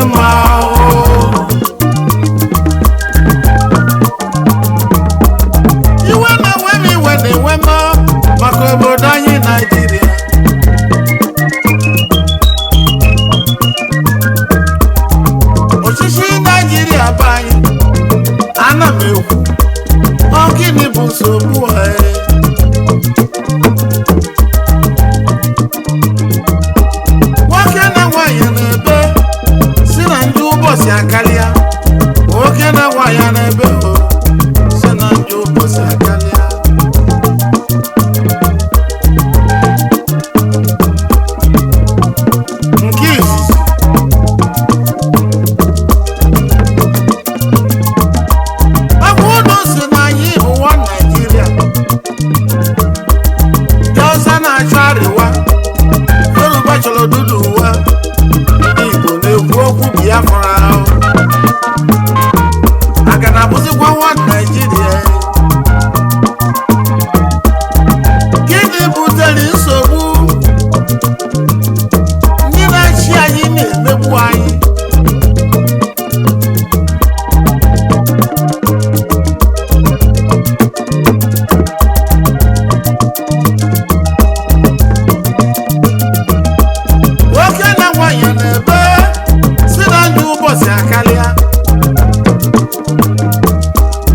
mma o. Iwe na-enwe m, iwe na-enwe m maka obodo anyị Naijiria. Ọchịchị Naijiria bụ anyị, ana m ekwu, ọ gịnị bụ nsogbu anyị? Nwoke na nwaanyị na-ebe si na ndị ụbọchị akarịa. Nwoke na nwaanyị na-ebe o si na ndị ụbọchị akarịa. Nke izizi, ọgwụ unu si na anyị bụ one Nigeria. Ndị Hausa na-achọ arịwa, Yoruba chọrọ dudu ụwa, ndị Igbo na-ekwu okwu Biafra ahụ. Aga na abụzikwa one Nigeria? Gịnị butere nsogbu? Ndị na-achị anyị na-emegbu anyị. Nwoke na nwaanyị na-ebe si na ndụ ụbọchị akarịa.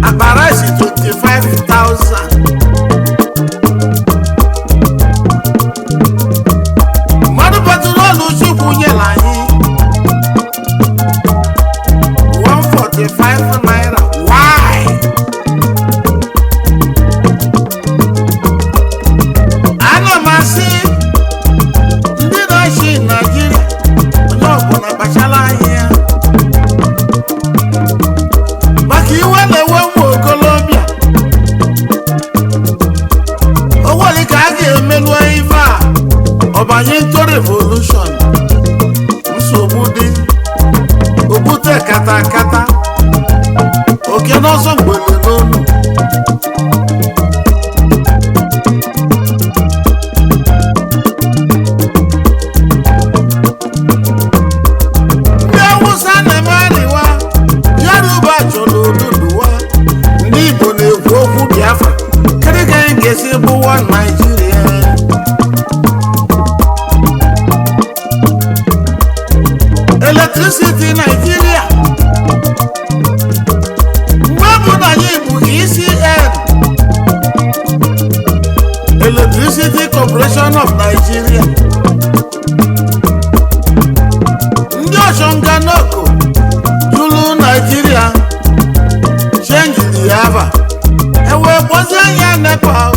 Akpa rice 25,000. Mmadụ petrolu Chukwu nyere anyị 145 naira. Why? Ana m asị ndị na-achị Naijiria, onye ọbụla kpachara anya ya maka iwe na-ewe ụmụ okolobịa. O nwere ka a ga-emelụ ife a, ọbanye into revolution, nsogbu dị, okwute kata kata, oke n'ọsọ mgbele n'onu. Ndị Awụsa na-eme arịwa, Yoruba chọrọ Oduduwa, ndị Igbo na-ekwu okwu Biafra. Kedu ka anyị ga-esi bụ one Nigeria? Electricity Nigeria, mgbe bụ na anyị bụ ECN, Electricity Corporation of Nigeria, ndị ọchọnganoko jụrụ Naijiria chenjiri ya ava, ewee kpọzie ya NEPA,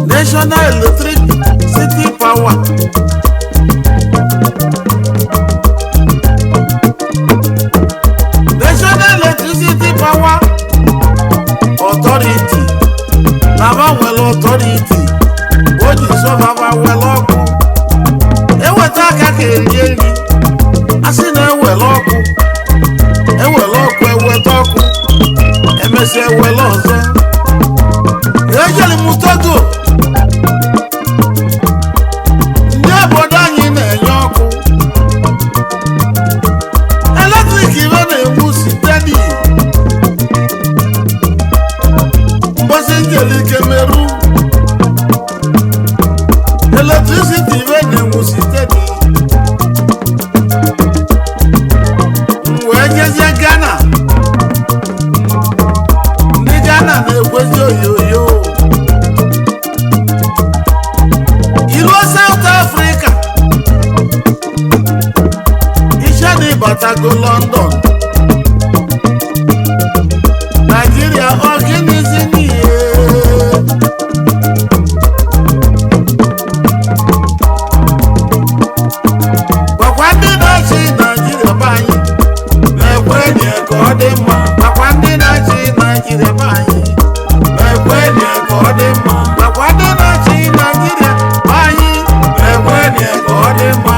National Electricity Power. National Electricity Power Authority na ba nwere authority o ji sọvava were ọkụ eweta aka ka eri eri. A sị na ewere ọkụ, ewere ọkụ, eweta ọkụ, emesịa ewere ọzọ. Ejere m Togo, ndị obodo anyị na-enye ọkụ electric, ibe na-enwu site mbosi njelike meru electricity, ibe na-enwu site. M wee jezie Ghana, ndị Ghana na-ekwezi oyoyo. Iruo South Africa, iche na ịbatago London. Naijiria, ọ gịnịzi n'ihe? Gwakwa ndị na-achị Naijiria be anyị na-ekwenye ka ọ dị mma. Gwakwa ndị na-achị Naijiria be anyị na-ekwenye ka ọ dị mma. Gwakwa ndị na-achị Naijiria be anyị na-ekwenye ka ọ dị mma.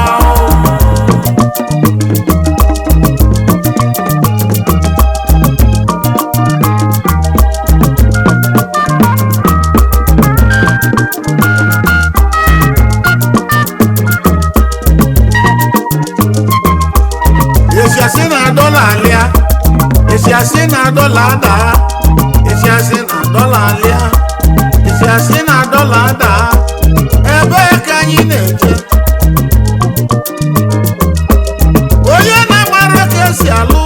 na dọla daa, echi asị na dọla alịa, echi asị na dọla daa. Ebee ka anyị na-eje? Onye na-amara ka esi alụ,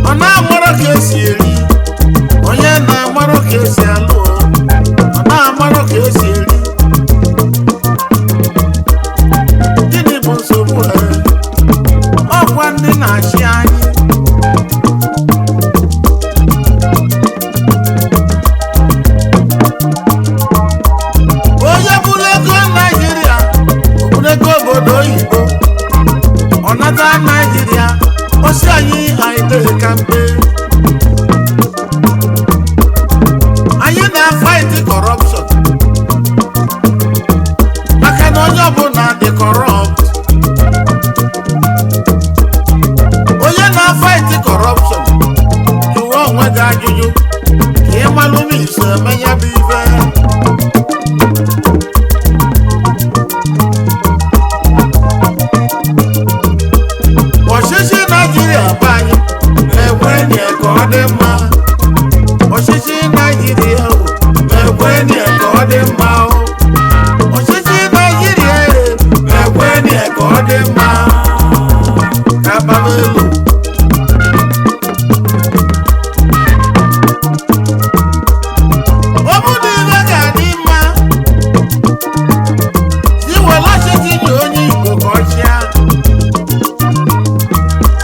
ọ na-amara ka esi eri. Onye na-amara ka esi alụ, ọ na-amara ka esi eri. Gịnị bụ nsogbu a? Ọkwa ndị na-achị anyị. Onye bụrụ ego Naijiria, ọ bụrụ ego obodo oyibo, ọ nata Naijiria, osi anyị anyị ka mpe. Anyị na-fight corruption maka na onye ọbụla dị corrupt. Onye na-fight corruption, jụọ onwe gị ajụjụ ka ị malụ ma iso eme ya bụ ife. Ọchịchị Naijiria bụ anyị na-ekwenye ka ọ dị mma. Ọchịchị Naijiria na-ekwenye ka ọ dị mma. Ọchịchị Naijiria na-ekwenye ka ọ dị mma. Ka baba elu. Ọ bụrụ na ihe ga-adị mma, iwere ọchịchị nye onye Igbo ka ọ chịa,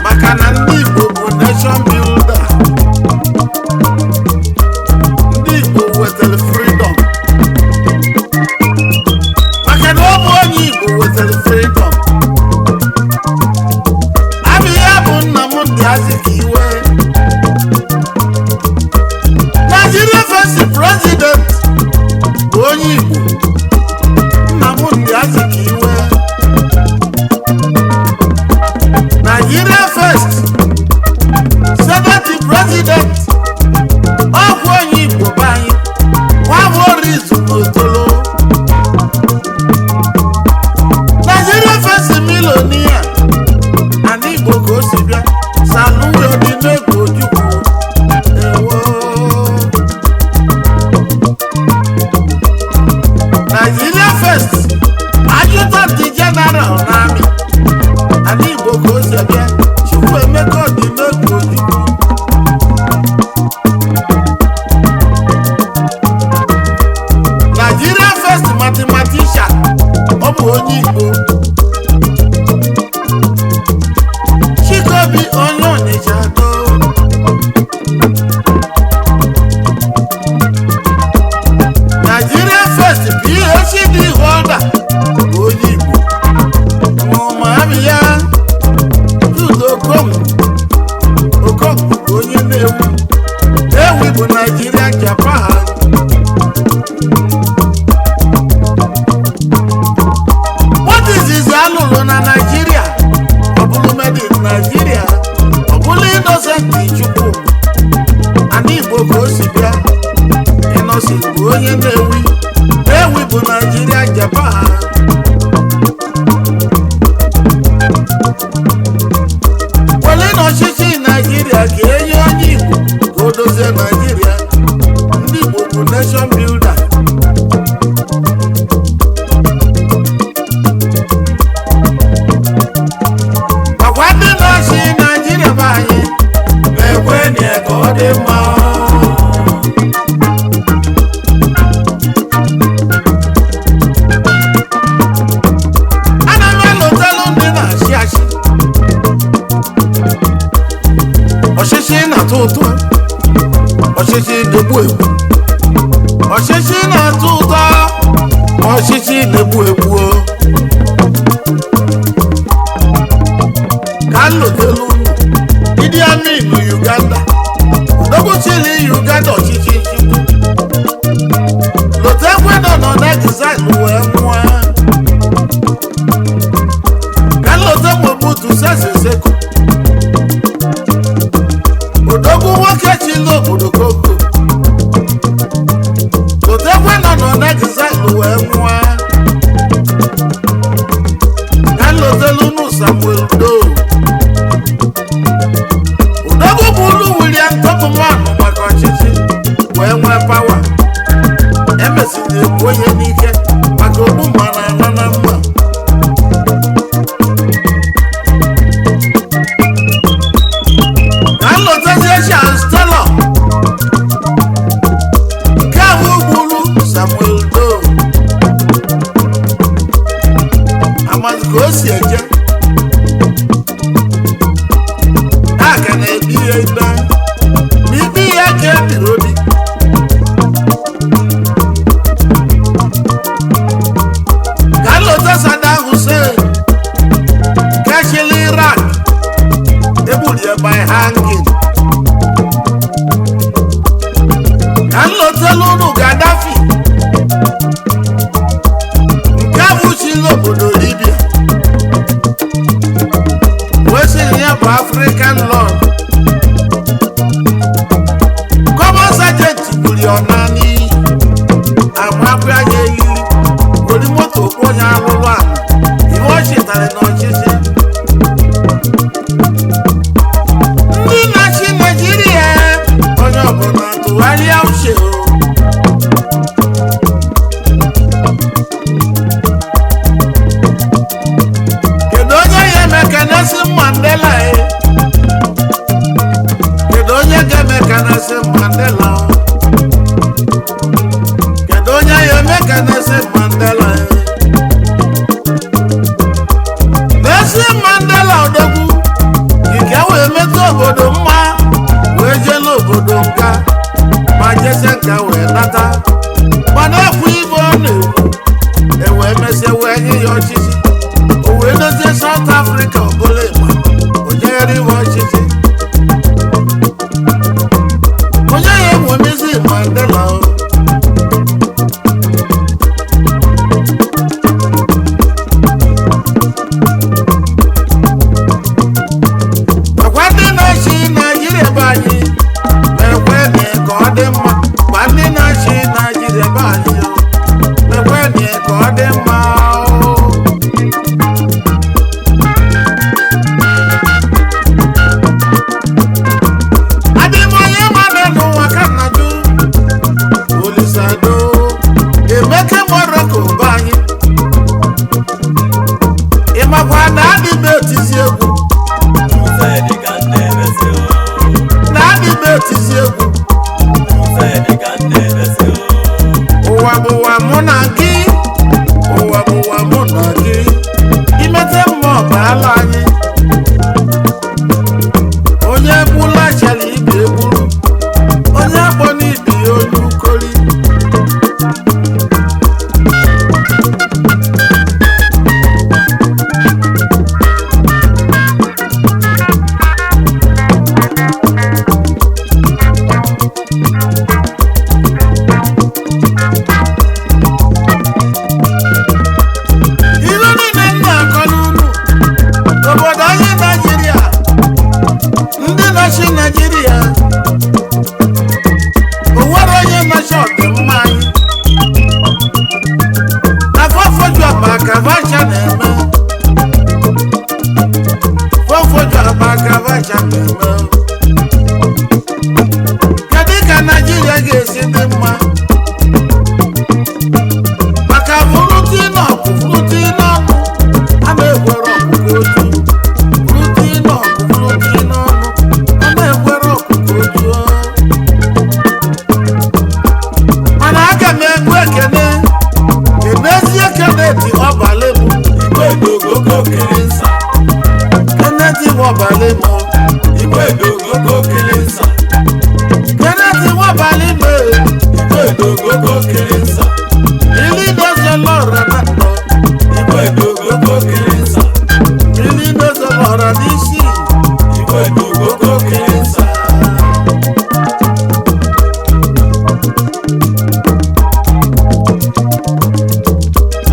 maka na ndị Igbo bụ nation builder. Ndị Igbo wetara freedom, maka na ọ bụ onye Igbo wetara freedom. Abụ ya bụ Nnamdi Azikiwe, Nigeria first president bụ onye Igbo, Nnamdi Azikiwe. Nigeria first Senate president, ọkwa onye Igbo be anyị, Nwafor N'Otolo. Nigeria first millionaire, ana Igbo ka o si bịa, Sanusi Odimegwu Ojukwu. Ewo. Nigeria first adjutant general n'army, ala Igbo ka o si abịa, Chukwuemeka Odimegwu Ojukwu. Nigeria first mathematician, ọ bụ onye Igbo, Chikobi onye Onitsha do. Nigeria first PhD holder bụ onye Igbo, Mụmabịa Jude Okongwu. Okongwu bụ onye na-ewu ewu bụ Nigeria Japan. What izizi alụlụ na Nigeria, ọ bụrụ made in Nigeria, ọ bụrụ Innocent Chukwu, ana Igbo ka o si bịa. Innocent bụ onye na-ewi ewi bụ Nigeria Japan. Wele na ọchịchị Naijiria ka enye onye Igbo ka o dozie Naijiria. Ndị Igbo bụ nation builder. Ọkwa ndị na-achị Naijiria bụ anyị na-ekwenye ka ọ dị mma. Ana m elotelu ndị na-achị achị. Ọchịchị na-atọ ụtọ, ọchịchị na-egbu egbu. Ọchịchị na-atọ ụtọ, ma ọchịchị na-egbu egbu o. Ka m lotelu unu Idi Amin Uganda, odogbuchili Uganda ọchịchị nchigbu. Lotekwe nọ nọ na exile wee nwụọ. Ka m lote Mobutu Sese Seko, odogwu nwoke chili obodo Congo. Lotekwe nọ nọ na exile wee nwụọ. Ka m lotelu unu Samuel Doe, odogwu bụ ulu William Tubman. esi eje a ka na-ebi ya ikpe ma ikpe ya ka ebiri obi. Ka nlota Saddam Hussein kechili Iraq egburu ya by hanging. Ka nlotelu unu Gaddafi nke abụchila obodo Libya wee sị na ya bụ African Lord. Common Sergeant gburu ya ọna n'iyi agbapụ anya elili were moto kwụ onye alụlụ ala ihe ọ chetara n'ọchịchị. Ndị na-achị Naijiria onye ọbụla tụgharịa uche o. Kedu onye ya eme ka Nelson Mandela e? Kedu onye ga-eme ka Nelson Mandela o? Kedu onye ya eme ka Nelson Mandela e? Nelson Mandela odogwu nke wee metụ obodo mma wee jee n'obodo nka ma jesie nka wee nata mana ekwu ibe ọ na-ekwu e wee mesie wee nye ya ọchịchị o wee dozie South Africa ọbụla ịgba onyeghere iwe ọchịchị onye ya enwemizi Mandela o. Nakwa ndị na-achị Naijiria be anyị na-ekwe ka ọ dị mma kwa ndị na-achị Naijiria be anyị na-ekwe ka ọ dị mma o. Adị m onye mmadụ n'ụwa ka nna jụ Olisado Emeka Morocco be anyị ị makwa na adị m etizi egwu na adị m etizi egwu ụwa bụ ụwa mụ na gị ụwa bụ ụwa mụ na gị imete mma ọ baala anyị onye gbula chara ibe egburu onye akpọ n'ibi ya olu koli. Ilu niile m na-akọ n'unu obodo anyị Naijiria ndị na-achị Naijiria o nwere onye na-achị ọdịmma anyị afọfoju akpa ka vacha na-eme fọfoju akpa ka vacha na-eme. Kedu ka Naijiria ga-esi dị mma maka bụrụtinọkụ bụrụtinọnụ a na-ekwere ọkụkọ otu bụrụtinọkụ bụrụtinọnụ a na-ekwere ọkụkọ otu. Mana aga m ekwu ekene kenezie Kenneth Ọbalị m Kenneth Ọbalị m Kenneth Ọbalị m ili dozela ọra na ndọ ili dozela ọra n'isi.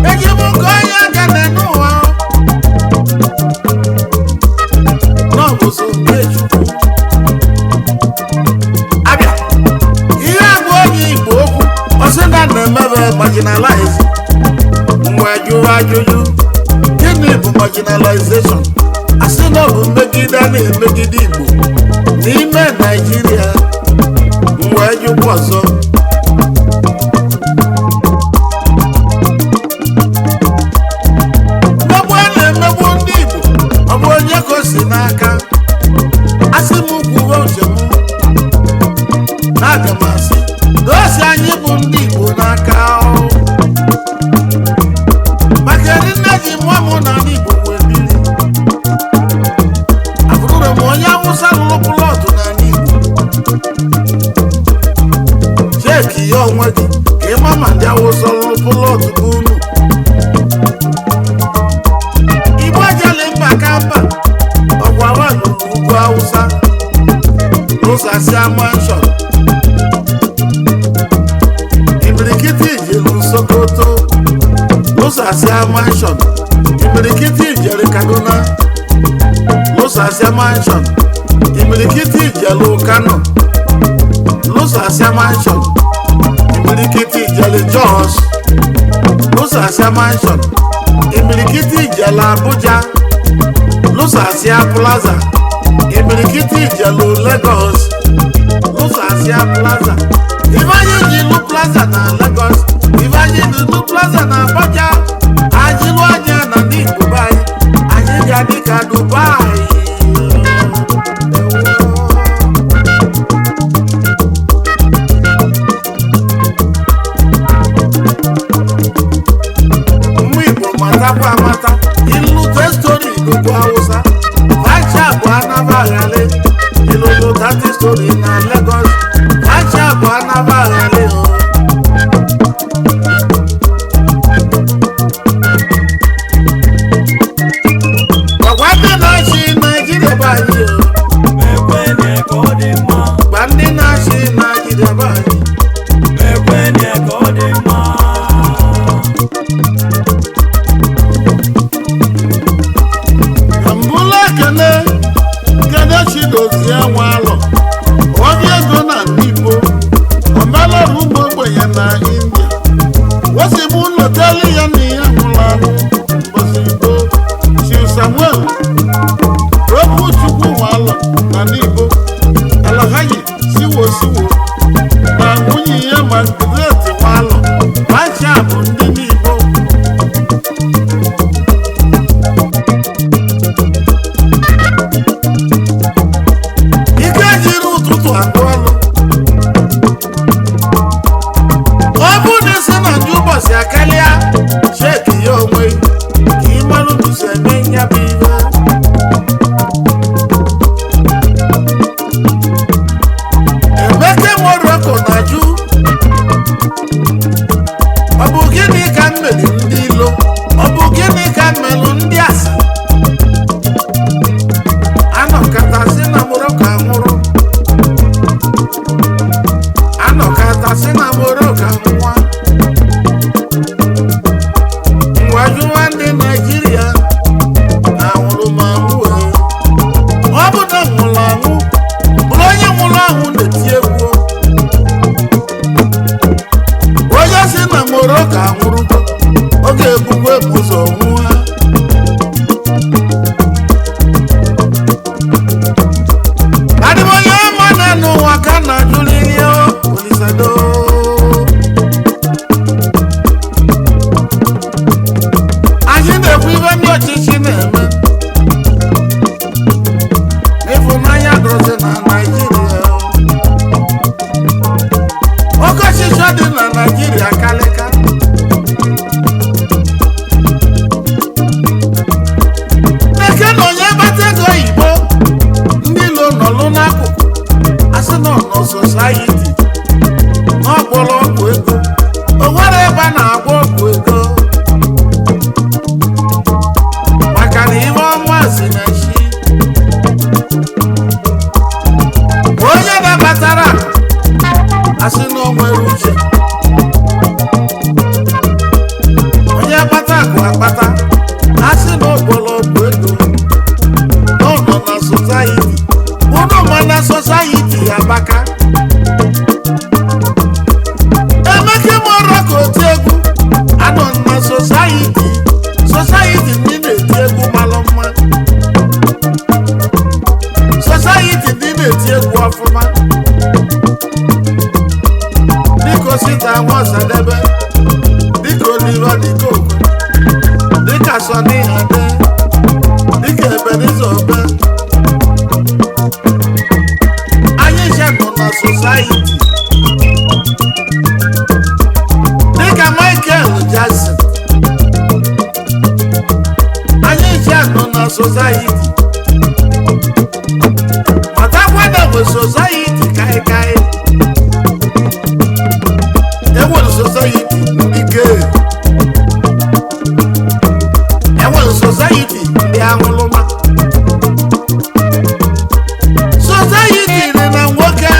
Eji m nke onye aka na n'ụwa n'ọbụzụ nke Chukwu abịa ihe abụ onye Igbo okwu ọsị na na-emebe marginalize mgbe jụwa ajụjụ gịnị bụ marginalization asị na ọ bụ mmegide a na-emegide Igbo n'ime Naijiria mgbe jụkwa ọzọ mmegbu a na-emegbu ndị Igbo ọ bụ onye ka o si n'aka asị m kwuwe uche m na aga m asị na o si anyị bụ ndị Igbo n'aka o. Maka eri nne ji mụọ m n'ala Igbo wee lụsasịa mansion. Imirikiti jelu Sokoto lụsasịa mansion. Imirikiti jere Kaduna lụsasịa mansion. Imirikiti jelu Kano lụsasịa mansion. Imirikiti jere Jos lụsasịa mansion. Imirikiti jelu Abuja lụsasịa plaza. Imirikiti jelu Lagos lụsasịa plaza. Ifeanyi ji lu plaza na Lagos, Ifeanyi ji lu plaza na Abuja. Anyị lụ anya na ndị Igbo be anyị, anyị ga-adị ka Dubai. Mmụ Igbo matakwa amata, ilute stori n'ugwu Awụsa, facha bụ anaba aghale. Ilulu 30 stori na Lagos, facha bụ anaba aghale o. Ọkwa ndị na-achị Naijiria be anyị o. Mekwenye ka ọ dị mma. Gwa ndị na-achị Naijiria be anyị. Mekwenye ka ọ dị mma. Mbụlụ ekene kene Chidozie Nwalọ, onye ego na Nnibo, omelọrụ ụmụ ogbenye na India. Wesịbụ loteli ya na ihe nwụrụ anwụ mbọsị Igbo, Chief Samuel Okwuchukwu Nwalọ na Nnibo, Alhaji Siwo Siwo na nwunye ya Margaret Nwalọ, Bacha bụ ndị Nnibo. Ike jiri ụtụtụ agụ ọlụ. Ọ bụrụ na isi na ndị ụbọchị akarịa, cheki ya onwe ka ị marụ ụzọ eme ya bụ ihe. Emeka Morocco na-ajụ, ọ bụ gịnị ka m mere ndị ilo? Ọ bụ gịnị ka m melụ ndị asị? Anọkata sị na Morocco anwụrụ, anọkata sị na Morocco anwụwa. Ngwa jụwa ndị Naijiria, anwụrụ m anwụ e. Ọ bụ na m nwụrụ anwụ, bụrụ onye nwụrụ anwụ na-eti egwu. Onye sị na Morocco anwụrụgo, ọ ga-ebukwa ebu ụzọ nwụọ. Adịbonye ọma na n'ụwa ka na ajụlili o, Olisado. Anyị na-ekwu ibe ndị ọchịchị na-eme. Ịfụnanya dọzi na Naịjirịa. Oke ọchịchọ dị na Naịjirịa kalịka. Eke na onye gbata ego oyibo, ndị ilo nọlụ n'akụkụ asị na ọ nọ society na ọgbọrọ ọgwụ ego. O nwere ebe a na-agwọ ọgwụ ego, maka na ihe ọma si na chi. Onye nabatara akụ, asị na o nwere uche. Onye kpata akụ akpata, asị na ọgbọrọ ọgwụ ego, ọ nọ na society. Unu ma na society abaka. Emeka Morocco oti egwu anọ na society. Society ndị na-eti egwu malụ mma, society ndị na-eti egwu ọfụma, dịka Osita Nwaosadebe, dịka Oliver Dịka dịka Sunny Ade, dịka Ebenezer Obe. Anyị nọ na society, dịka Michael Jackson. Anyị nọ na society. Matakwa na bụ society kaikai. Enwere society ndị gay, enwere society ndị aṅụrụma. Society dị na nwoke.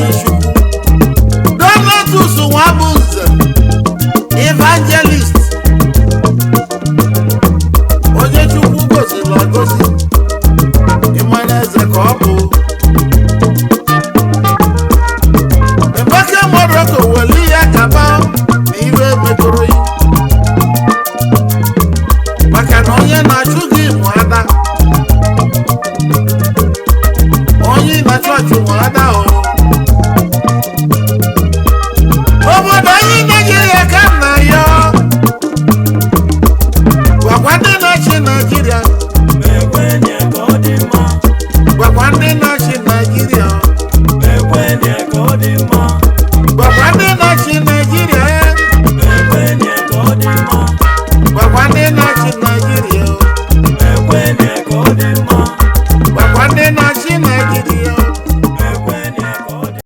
Ifeanyi Chukwu.